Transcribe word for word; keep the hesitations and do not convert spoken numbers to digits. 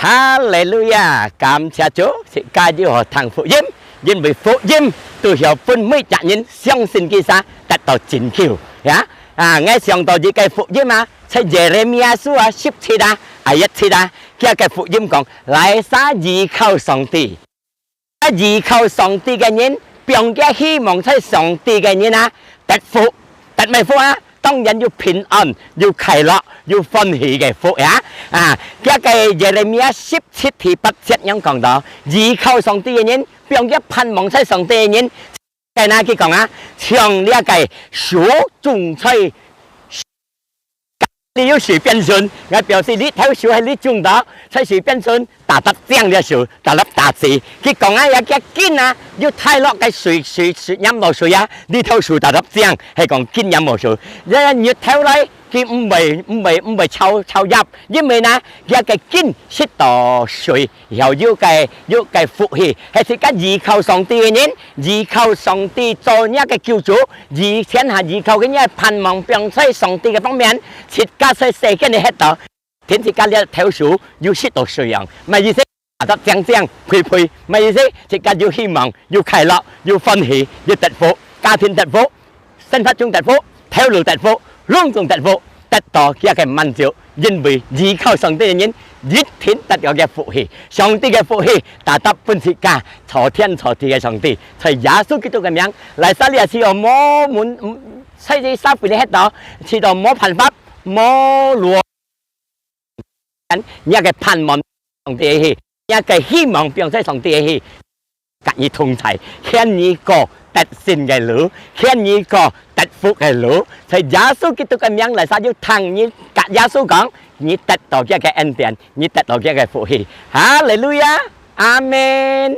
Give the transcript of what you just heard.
哈利路亞！感謝主，自家又好聽福音，因為福音都曉分每隻人相信佢儕得到拯救。呀，啊，𠊎想到一個福音啊，在耶利米亞書啊，十七啊，啊，一七啊，佢个福音講，哪儕依靠上帝。 依靠上帝个人，放厥希望在上帝个人啊，得福，得麼福啊？當然有平安，有快樂，有歡喜个福呀！啊，厥个耶利米亞十七第八節樣講到，依靠上帝个人，放厥盼望在上帝个人，該哪佢講啊，像這个樹種在 你有水變順，𠊎表示你頭樹係你種到，在水變順，打得正了樹，打得打死。佢講啊，這个根啊，有太落个水，水，水，黏落水啊，你頭樹打得正，係講根黏無水。這日頭來，佢毋會，毋會，毋會臭，臭葉，因為呢，這个根食到水， 曉有个，有个福氣，係自家依靠上帝个人，依靠上帝做若个救主，以前還依靠个若盼望放在上帝个方面，自家在世間个歇到，天自家這頭樹有食到水樣，麼意思？打得靚靚肥肥，麼意思？自家有希望，有快樂，有歡喜，有得福，家庭得福。 生活中得福，頭路得福，攏總得福，得到厥个滿足，因為依靠上帝个人，一定得到厥个福氣。上帝个福氣，大大分自家造天造地个上帝，在耶穌基督个名，哪儕這時候無門，在這社會裡歇到，試到無辦法，無路，若个盼望上帝个去，若个希望放在上帝个去。 佮你同在，牽你過得勝个路，牽你過得福个路。在耶穌基督个名，哪儕有聽你佮耶穌講，你得到厥个恩典，你得到厥个福氣。哈利路亞，阿門。